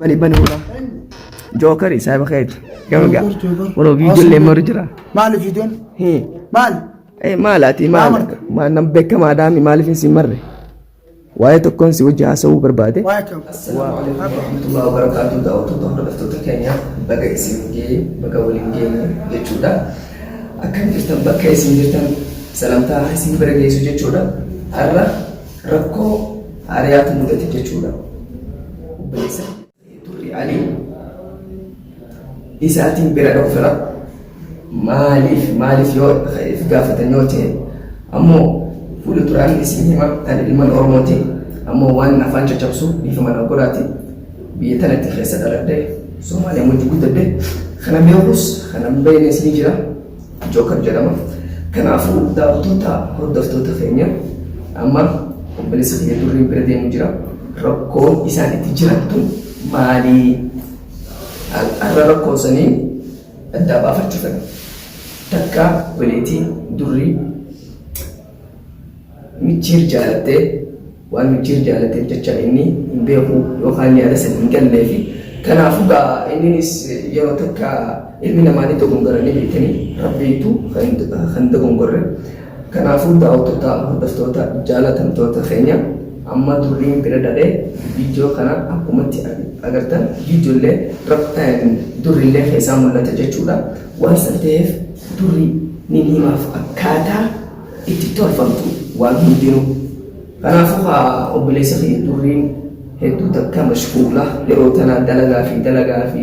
Bani bani ulaa. Jookari saahiba keeti. Gama gaa. Jookar, jookar. Kunoo viidiyoon leemmaru jira. Maali viidiyoon? Hii. Maali? Eh maal ati maal Maal marta? maal nam beekamaadhaa maaliif hin siin marre? Waa'ee tokkoon si wajji haasa'uu barbaade. Waa'ee kam? Assalaamu alaikum warahmatullahi wabarakatuh daawwattoota hordoftoota keenya baga isin ga'e baga waliin geenye jechuudha. Akkam jirtan bakka isin jirtan salamtaa isin bira geessu jechuudha. Har'a rakkoo haariyaatu mudate jechuudha. Obboleessa Turri Alii isaatiin bira dhufera. Maaliif maaliif yoo if gaafatan yoo ta'e ammoo fuula duraan isin hima ani ilman Oromooti ammoo waan afaan caccabsu dhiifama na godhaati biyya tanatti keessa dhaladhe Somaaliyaa wajji guddadhe kana beekus kana hin beeknes ni jira. Joker jedhama. Kanaafuu daawwattoota hordoftoota keenya amma obboleessa kiyya durriin bira deemu jira. Rakkoon isaan itti jiran tun maali? Har'a rakkoo sanii addaa baafachuu fedha. Takka obboleettiin durrii Micciir jaalattee waan micciir jaalatteef jecha inni hin beeku yookaan yaada san hin galleefi. Kanaafuu gaa inninis yeroo takka ilmi namaa ni dogongora ni beektanii rabbiitu kan dogongorre. Kanaafuu daawwattoota hordoftoota jaalatamtoota keenya amma durriin bira dhaqee viidiyoo kana akkumatti agartan viidiyoollee durrillee keessaa mul'ata jechuudha. Waan san ta'eef durri nin himaaf akkaataa itti tolfamtu waan hundinuu. Kanaafuu kaa obboleessa kiyya durriin hedduu takka mashquula yeroo tana dalagaa fi dalagaa fi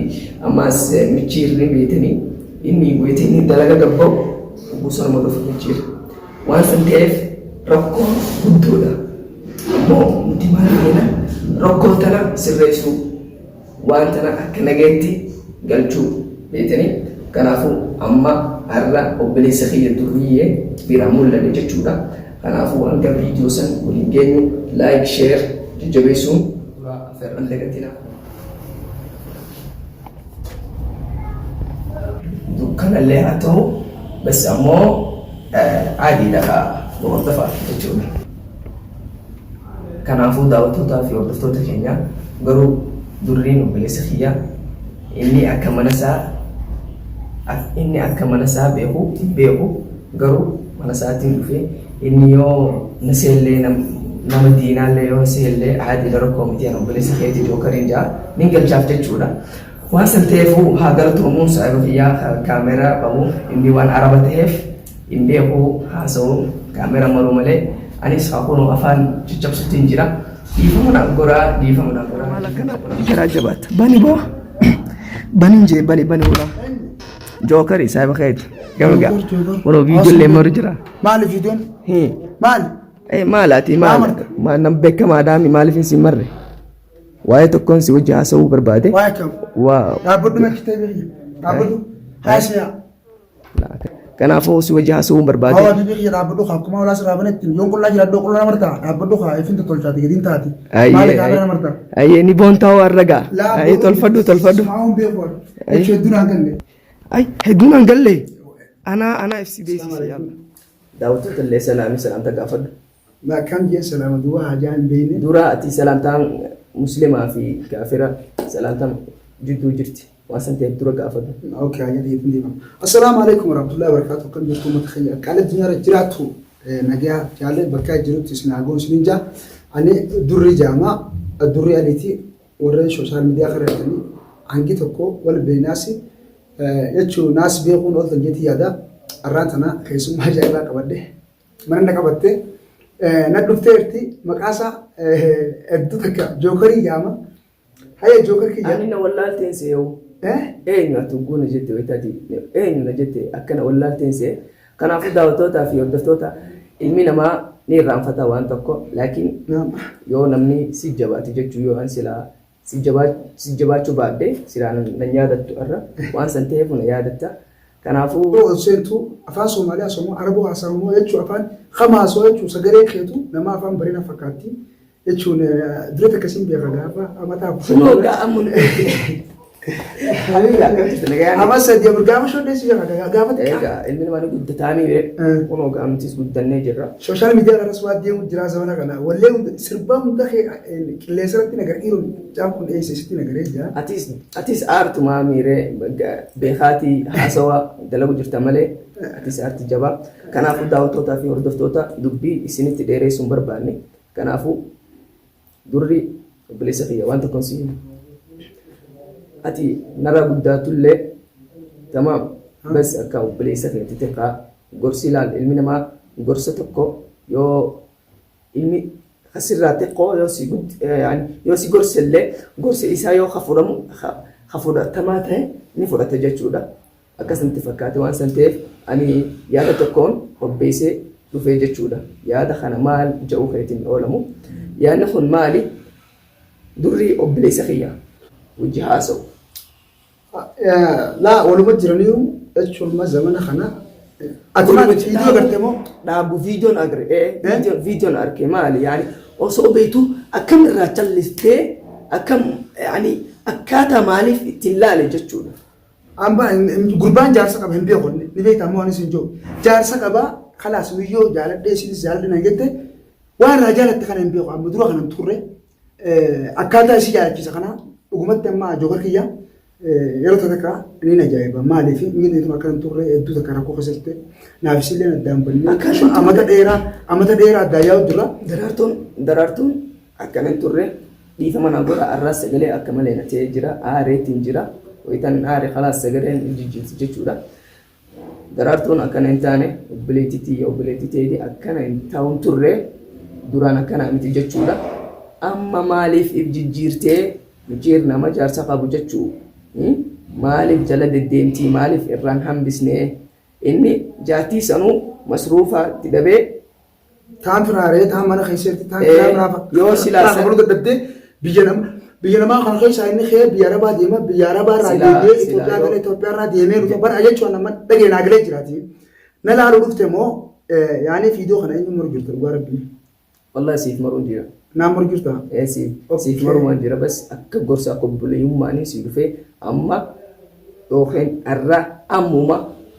ammaas michiirri beetanii inni wayita inni dalaga gabba'u bosonuma dhufa michiirri. Waan san ta'eef rakkoon guddoodha. Ammoo nuti maal feena rakkoo tana sirreessuu. Waan tana akka nagayetti galchuu beetanii kanaafuu amma har'a obboleessa kiyya durriyyee biraa mul'anne jechuudha. Kanaafuu hanga viidiyoo san waliin geenyu like share jajjabeessuun duraa afeerran dagatinaa. Dukkanallee haa ta'u bas ammoo adiidha haa hordofaa jechuudha. Kanaafuu daawwattootaa fi hordoftoota keenya garuu durriin obboleessa kiyya inni akka mana isaa inni akka mana isaa beeku hin beeku garuu mana isaatiin dhufee inni yoo na seellee nama diinaallee yoo na seellee aadiidha rakkoo miti ani obboleessa keetii jookariin jaa nin galchaaf jechuudha. Waan san ta'eefuu haa galatoomu saahiba kiyyaa kaameeraa qabu inni waan araba ta'eef Hin beeku haasa'u kaamera maruu malee anis haa kunoo afaan caccabsuttiin jira. Dhiifama naaf goraa dhiifama naaf goraa. Maal akkana garaa jabaata. Bani boo. Banin jee bani bani ulaa. Jookari saahiba keeti. Gama gaa. Kunoo viidiyoon leemmaru jira. Maali viidiyoon? Hii. Maali? Eh maal ati maal maal nam beekamaadhaa mi maaliif hin siin marre? Waa'ee tokkoon si wajji haasa'uu barbaade. Waa'ee kam? Waa. Dhaabbadhu meeqa ta'e biyya? Dhaabbadhu. Haasiyaa. Kanaafuu si wajji haasa'uun barbaade. Hawa biyya kiyya dhaabbadhu kaa akkuma walaa sirraa banetti yoon qullaa jiraadhu qullaa nama martaa dhaabbadhu kaa ifin tottolchaati gadiin taati. Maali kaa bira martaa. Ayyee ni boontaa waan ragaa. Ayyee tolfadhu tolfadhu. Sumaa'uun beeku. Jechuun hedduu naan galle. Ay hedduu naan galle. Anaa anaa ibsi beeksisi yalla. Daawwattoota illee salaamii salaamta gaafadhu. Akkam jee salaama duwwaa hajaa hin beekne. Dura ati salaamtaan muslimaa fi kaafira salaamtaan jidduu jirti. Waan san ta'eef dura gaafadhu. Okay, haja ta'eef ni deema. Assalaamu alaikum warahmatullahi wabarakatuh. Akkam jirtu uummata keenya qaala addunyaa irra jiraattu nagaa jaalle bakka jirutti isin haa goon isinin jaa. Ani durri jaamaa durri aliiti warreen sooshaal miidiyaa kana jirtanii hangi tokko wal beeknaasi jechuun naas beekuun ooltan jeetii yaada. Arraan tana keessummaa ajaa'ibaa qabadhe mana na qabatte na dhufteerti maqaa isaa hedduu takka jookarii jaama. Hayya jookar kiyya. Ani na wallaalteen se'eewu. Eh? Eenyu ati ugguu na jette wayitaati eenyu na jette akkana wallaalteen se'e. Kanaafuu daawwattootaa fi hordoftoota ilmi namaa ni irraanfata waan tokko laakiin Naam. yoo namni si jabaate jechuu yoo an silaa si jabaachuu baadhe silaa nan yaadattu har'a waan san ta'eef na yaadatta. Kanaafuu Yoo ol seentu afaan Soomaaliyaa haasa'u Araboo haasa'u moo jechuu afaan kam haasa'u jechuu sagalee keetu nama afaan bareeda fakkaatti. Jechuun dura takka siin beeka gaafa amataa Kunoo gaa amma nu beekte. Habibi akkam jirta nagayaan? Amma sadii afur gaafa shoddee si jira gaafa xiqqaa. Egaa ilmi namaa ni guddataanii kunoo gaamtis guddannee jirra. Sooshaal miidiyaa irras waan deemu jira zamana kana. Wallee hunda sirbaa hunda kee qilleensa irratti nagar dhiiroon mucaan kun eessa isitti nagaree jira. Atis aartumaa miiree beekaatii haasawaa dalagu jirta malee atis aarti jabaa. Kanaafuu daawwattootaa fi hordoftoota dubbii isinitti dheereessuu hin barbaanne. Kanaafuu Durri obboleessa kiyya waan tokkoon si hima. Ati narraa guddaatullee tamaam bas akka obboleessa keetti xiqqaa gorsi ilaal ilmi namaa gorsa tokko yoo ilmi kasirraa xiqqoo yoo si gud yaani yoo si gorsellee gorsi isaa yoo ka fudhamu ka fudhatamaa ta'e ni fudhata jechuudha. Akkas natti fakkaate waan san ta'eef ani yaada tokkoon qopheessee dhufee jechuudha. Yaada kana maal ja'uu keetiin oolamu. Yaadni kun maali? Durri obboleessa kiyya wajji haasa'u. Laa waluma jiraniiru jechuun amma zamana kana. Ati maal viidiyoo agarte moo? Dhaabu viidiyoon agre viidiyoon arge maali yaani osoo beektu akkam irraa callistee akkam yaani akkaataa maaliif ittiin laale jechuudha. Amma gurbaan jaarsa qaba hin beeku ni beekta ammoo anis hin jiru. Jaarsa qaba kalaas miyyoo jaaladhee isinis jaaladhe naan jette waan irraa jaalatte kana hin beeku amma dura kana hin turre akkaataa isii jaalachiisa kana dhugumatti amma jookar kiyya yeroo takka ni ajaa'iba maaliif inni tun akka hin turre hedduu takka rakkoo keessa turte naaf isillee addaan bannee amata dheeraa amata dheeraa addaan yaa'u jira. Daraartuun Akkana hin turre dhiifama naa godha arraas sagalee akka malee na ta'ee jira aareetiin jira wayitan aare kalaas sagaleen hin jijjiirti jechuudha. Daraartuun akkana hin taane obboleettii tiyya obboleettii teeti akkana hin ta'uun turre duraan akkana miti jechuudha. Amma maaliif if jijjiirtee miciir nama jaarsa qabu jechuu maaliif jala deddeemtii maaliif irraan hambisnee inni jaartii sanuu masruufa itti dhabee Taan firaaree taan mana keessatti taan kiraa biraa yoo silaa kiraa kafaluu dadhabdee biyya nama biyya namaa kana keessaa inni kee biyya arabaa deema biyya arabaa irraa deebi'ee Itoophiyaa gala Itoophiyaa irraa deemee dhufa bara jechuun nama dhagee naa galee jiraati. Na laaluu dhufte moo yaanii fiidoo kana eenyu maru jirta dhugaa rabbii. Wallahi siif maruun jira. Naa maru jirta. Siif marumaan jira bas akka gorsa akka obboleeyyummaanii si dhufee amma yookiin har'a ammuma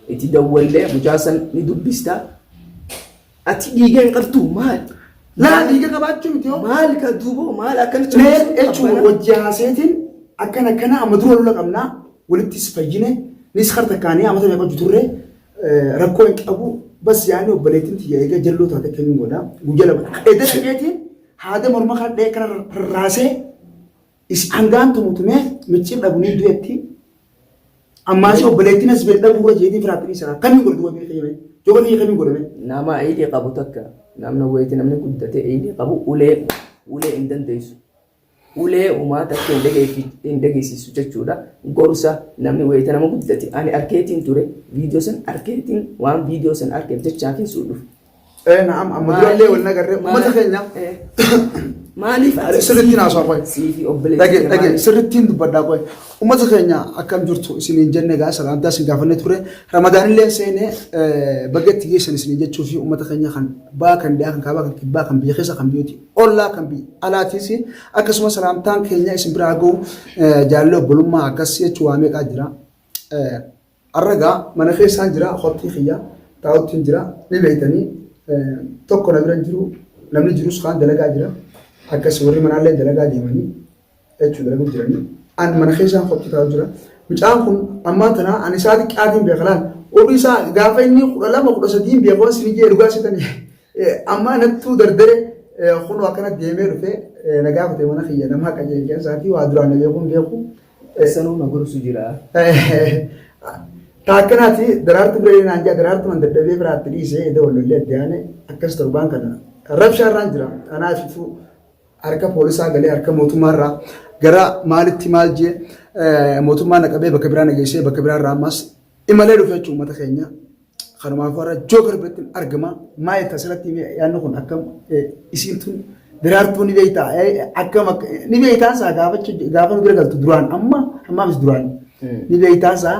itti dawwallee mucaa san ni dubbista. Ati dhiiga hin qabdu maal? Laa dhiiga qabaachuu miti hoo. Maal ka duuboo maal akkana Mee jechuun wajji haaseetiin akkana akkana amma dura lola qabnaa walittis fayyine nis harta kaanii amata meeqa hojii turre rakkoo hin qabu bas yaani obboleettiin tiyya eega jalloo taate akkamiin godha guyya lama edda dhaqeetiin haada morma kana dhaqee kana rarraasee is hangaan tumu tumee micciir dhabu ni du'etti Ammaasii obboleettiin as bee dhabuu irra jeetiin firaatti dhiisa. Kamiin godhe duuba biyya keenya? Jooba biyya kamiin godhame? Nama iidii qabu takka namni wayitii namni guddate iidii qabu ulee ulee hin dandeessu. Ulee umaa takka hin dhageessisu jechuudha. Gorsa namni wayita nama guddate ani arkeetiin ture viidiyoo san arkeetiin waan viidiyoo san arkeef jechaa fi suu dhufe. Ee na'am amma durallee wal nagarree uummata keenya. Maaliif ati Sirrittiin haasawaa qoy. Sii fi obboleessi Dhage kee dhage maaliif? sirrittiin dubbadhaa qoy. Uummata keenya akkam jirtu isiniin jenne gaa salaamtaa isin gaafannee ture. Ramadaanillee seenee baga itti geessan isiniin jechuu fi uummata keenya kan baa kan dhiyaa kan kaabaa kan kibbaa kan biyya keessa kan biyyooti ollaa kan biyya alaatiis akkasuma salaamtaan keenya isin biraa gahu jaalalli obbolummaa akkas jechuu waa meeqaa jira. Har'a egaa mana keessaan jira kottii kiyya taa'uttiin jira ni beektanii tokko na bira hin jiru namni jirus kaan dalagaa jira akkas warri manaallee dalagaa deemanii jechuu dalaguu jiranii an mana keessaan kottii taa'u jira mucaan kun ammaan tana ani isaa xiqqaatiin beeka laal oduu isaa gaafa inni 12 13 beeku waan isin jee dhugaa sitanii amma nattuu dardare kunoo akkana deemee dhufee na gaafate mana kiyya nama haqa jeeqee isaatii waa duraan na beekuun beeku Sanuu na gorsu jira. Ta akkanaati daraartu bira naan jaa daraartu man dadhabee biraatti dhiisee edda wal lollee adde aane akkas torbaan kana rabshaa irraan jira anaaf ifuu harka poolisaa galee harka mootummaa irraa gara maalitti maal jee mootummaa na qabee bakka biraa na geessee bakka biraa irraa ammas imalee dhufe jechuun uummata keenya Kanumaafuu har'a Jookar biratti argama. Maal jetta asirratti yaadni kun akkam isiin tun diraartuu ni beektaa akkam ni beektaa isaa gaafachu gaafa nu bira galtu duraan amma ammaafis duraan ni beektaa isaa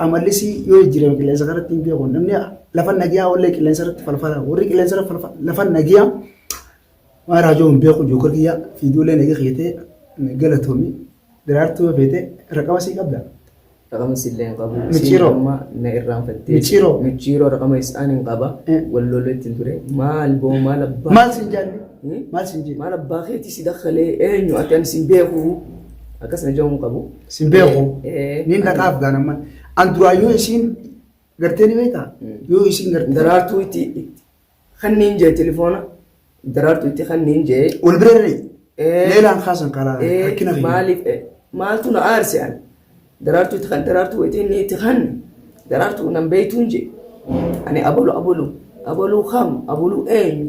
amallisii yoo jijjiirame qilleensa kanatti hin beeku namni lafa nagiyaa wallee qilleensa irratti falfala warri qilleensa irratti falfala lafa nagiyaa waan raajoo hin beeku Jookar kiyya fiiduulee nagi keetee galatoomi. Daraartuu yoo feete raqama sii qabda. Raqama sillee hin qabu. Micciiroo. Isiin amma na irraanfattee. Micciiroo. Micciiroo raqama isaan hin qaba. Wal loleetti ture. Maal boo maal abbaa. Maal siin jaalle? Maal siin jee? Maal abbaa keetii si dakkalee eenyu ati ani sin beeku. Akkas na jedhamu qabu. Sin beeku. Niin dhaqaaf gaan amma. An duraa yoo isiin gartee ni beektaa? Yoo isiin gartee. Daraartuu itti Kanniin jee telefoona daraartu itti kanniin jee. Wal bira irree. Leelaan kaasan karaa rakkina kiyya. Maaliif maaltu na aarse ani daraartu itti kan daraartu wayita inni itti kanne daraartu nan beektuun jee ani abalu abalu abaluu kam abaluu eenyu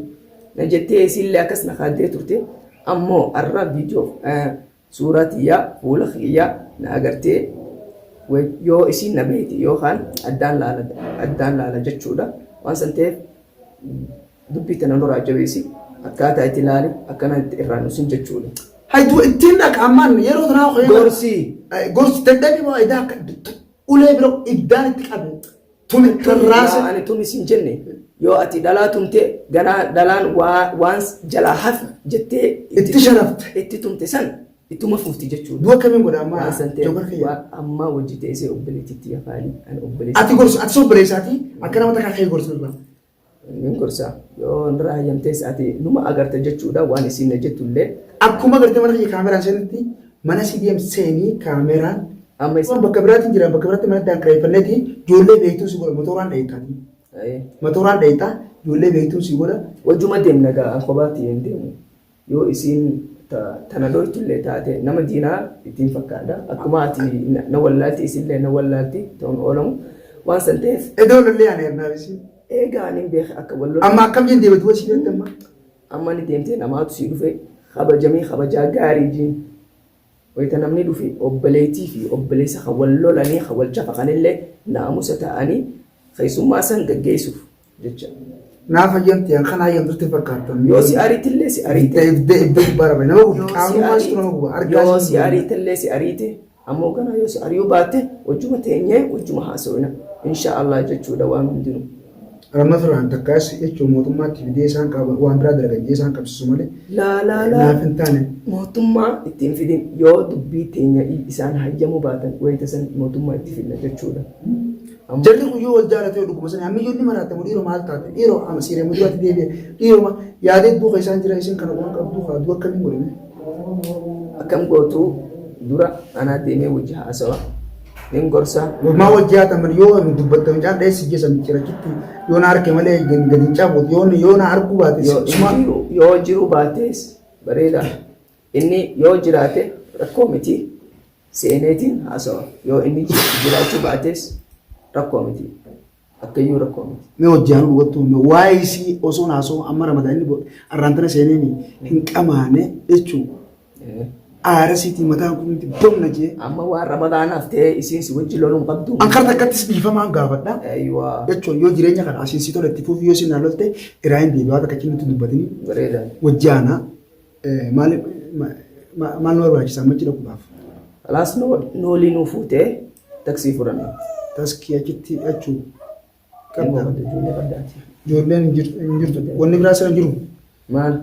na jettee isiillee akkas na kaaddee turte ammoo arra viidiyoo suuraa tiyyaa fuula kiyyaa na agartee yoo isiin na beekte yookaan addaan laala addaan laala jechuudha waan san ta'eef dubbii tana nurraa jabeessi akkaataa itti ilaali akkana itti irraa nusin jechuudha. Hayduu ittiin dhaqa ammaan yeroo tanaa Gorsi. Gorsi dadhabii moo idaa akka ulee bira ibdaan itti qabe tumi tarraasa. Ani tumi sin jenne yoo ati dhalaa tumte ganaa dhalaan waan jalaa hafi jettee Itti sharafte. itti tumte san ittuma fufti jechuudha. Du'a akkamiin godha ammaa Waan san ta'eef jookar kiyya. waan ammaa wajji teessee obboleettitti yafaali ani obboleessa. Ati gorsu ati sobboleessaati akka nama takkaa kee gorsu irraa. Nin gorsa yoo nirraa hayyamtees ati numa agarta jechuudha waan isiin na jettullee. Akkuma gartee mana kiyya kaameraan seenitti mana si deem seenii kaameraan. Amma isin. Bakka biraatiin jira bakka biraatti mana daan kireeffanneeti ijoollee beektuu si godha motoraan dheeytaati. Motoraan dheeytaa ijoollee beektuu si godha. Wajjuma deemna gaa an kophaatti hin deemu. Yoo isiin tana dhoytullee taate nama diinaa ittiin fakkaadha. Akkuma ati na wallaalti isillee na wallaalti ta'uun oolamu. Waan san ta'eef. Edoo lollee ani ernaaf isiin. Eegaa ani hin beeke akka wal lollu. Amma akkam jeen deema du'a isii irratti amma. Amma ni deemtee namaatu sii dhufe kabajamii kabajaa gaarii jiin. Wayita namni dhufe obboleettii fi obboleessa kan wal lolanii kan wal cafaqanillee naamusa ta'anii keessummaa san gaggeessuuf jecha. Naaf hayyamti an kana hayyamtutti fakkaata. Yoo si ariitillee si ariite. Ibda ibda gubbaa raba nama guba Yoo si qaamummaa situ nama guba argaa yoo siin si guba. ariitellee si ariite ammoo ganaa yoo si ari'uu baatte wajjuma teenyee wajjuma haasawina insha Allah jechuudha waan hundinuu. Ramma firaan takkaas jechuun mootummaatti fidee isaan qaba waan biraa dalagan jee isaan qabsiisu malee Laa laa laa naaf hin taane. Mootummaa itti hin fidin yoo dubbii teenya isaan hayyamuu baatan wayita san mootummaa itti fidna jechuudha. Amma Jarri kun yoo wal jaalate yoo dhuguma sani hammi ijoolli maraatte moo dhiiroo maal taate dhiiroo amma siiree muduraatti deebi'e dhiiroo ma yaadee duuka isaan jira isin kana waan qabdu haa du'a akkamiin godhame. Akkam gootu dura anaa deemee wajji haasawa nin gorsa. Maa wajji haataman yoo dubbatte mucaan dheessi jeessa micciirachitti yoo na arke malee gadi hin cabu yoo yoo na arguu baate Yoo suma jiru yoo jiru baatees bareeda inni yoo jiraate rakkoo miti seeneetiin haasawa yoo inni jiraachuu baates rakkoo miti akkayyuu rakkoo miti. Mee hojii anu dhugattuu mee waa'ee isii osoo naasoo amma ramadaan inni arraantana seeneeni hin qamaane jechuun aara isiitii mataan kun bomna jee. Amma waan ramadaanaaf ta'ee isiin si wajji loluu hin qabdu. An kara takkattis dhiifamaan gaafadha. Eeyyuwaa. Jechuun yoo jireenya kana asiin si tole itti fufi yoo isin naa lolte iraa hin deebi'aa takka cimtu dubbatini. Bareeda. Wajji aanaa. Maal maal nu barbaachisa amma achi dhaquudhaaf? Kalaas noolii nuu fuutee taksii fudhanna. Taskii achitti achuu qabda. Ijoollee qabdaati. Ijoolleen hin jirtu. Wanni biraa sira hin jiru. Maal?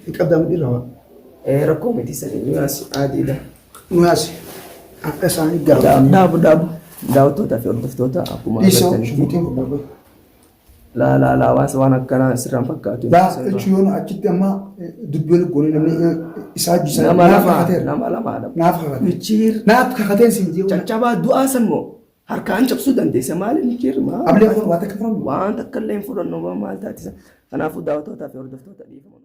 Hin qabdaa mudhiirraa waa. Rakkoo miti sanii nuyaas aadiidha. Nuyaas akka isaanii gaafatanii. Dhaabu dhaabu. Daawwattootaa fi hordoftoota akkuma Dhiisoo agartanitti. shuguxiin fudhaa. Laa laa laa waan waan akkanaa sirraan fakkaatu. Laa jechuun yoon achitti amma dubbii wal goonee namni isaa ajjisaa Nama naaf lama kakateera. nama lamaadha. Naaf kakate. Michiir Naaf kakateen siin jee. caccabaa du'aa san moo harkaan cabsuu dandeessa maali michiir maal? Ablee kun waa takka fudhannu. Waan takka illee hin fudhannu maal taatisa. Kanaafuu daawwattootaa fi hordoftoota dhiifama.